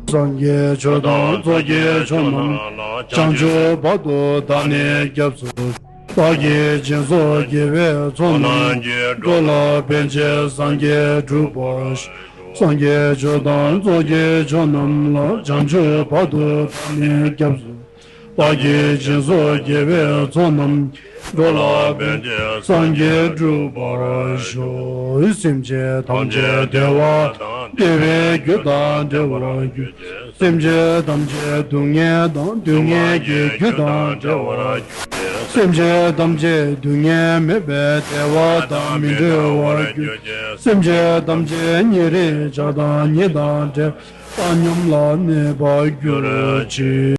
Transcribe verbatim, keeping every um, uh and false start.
སངས་རྒྱས་ཆོས་དང་ཚོགས་ཀྱི་མཆོག་རྣམས་ལ། བྱང་ཆུབ་བར་དུ་བདག་ནི་སྐྱབས་སུ། བདག་གིས་སྦྱིན་སོགས་དགེ་བའི་ཚོགས་རྣམས་ཀྱིས། འགྲོ་ལ་ཕན་ཕྱིར་སངས་རྒྱས་འགྲུབ་པར་ཤོག། སངས་རྒྱས་ཆོས་དང་ཚོགས་ཀྱི་མཆོག་རྣམས་ལ། བྱང་ཆུབ་བར་དུ་བདག་ནི་སྐྱབས་སུ། བདག་གིས་སྦྱིན་སོགས་དགེ་བའི་ཚོགས་རྣམས། འགྲོ་ལ་ཕན་ཕྱིར་སངས་རྒྱས་འགྲུབ་པར་ཤོག། སེམས་ཅན་ཐམས་ཅད་བདེ་བ་དང་བདེ་བའི་རྒྱུ་དང་འབྲེལ་བར་གྱུར་ཅིག། སེམས་ཅན་ཐམས་ཅད་སྡུག་བསྔལ་དང་སྡུག་བསྔལ་གྱི་རྒྱུ་དང་བྲལ་བར་གྱུར་ཅིག། སེམས་ཅན་ཐམས་ཅད་སྡུག་བསྔལ་མེད་པའི་བདེ་བ་དང་མི་འབྲལ་བར་གྱུར་ཅིག། སེམས་ཅན་ཐམས་ཅད་ཉེ་རིང་ཆགས་སྡང་གཉིས་དང་བྲལ་བ་དང་མཉམ་ལ་གནས་པར་གྱུར་ཅིག།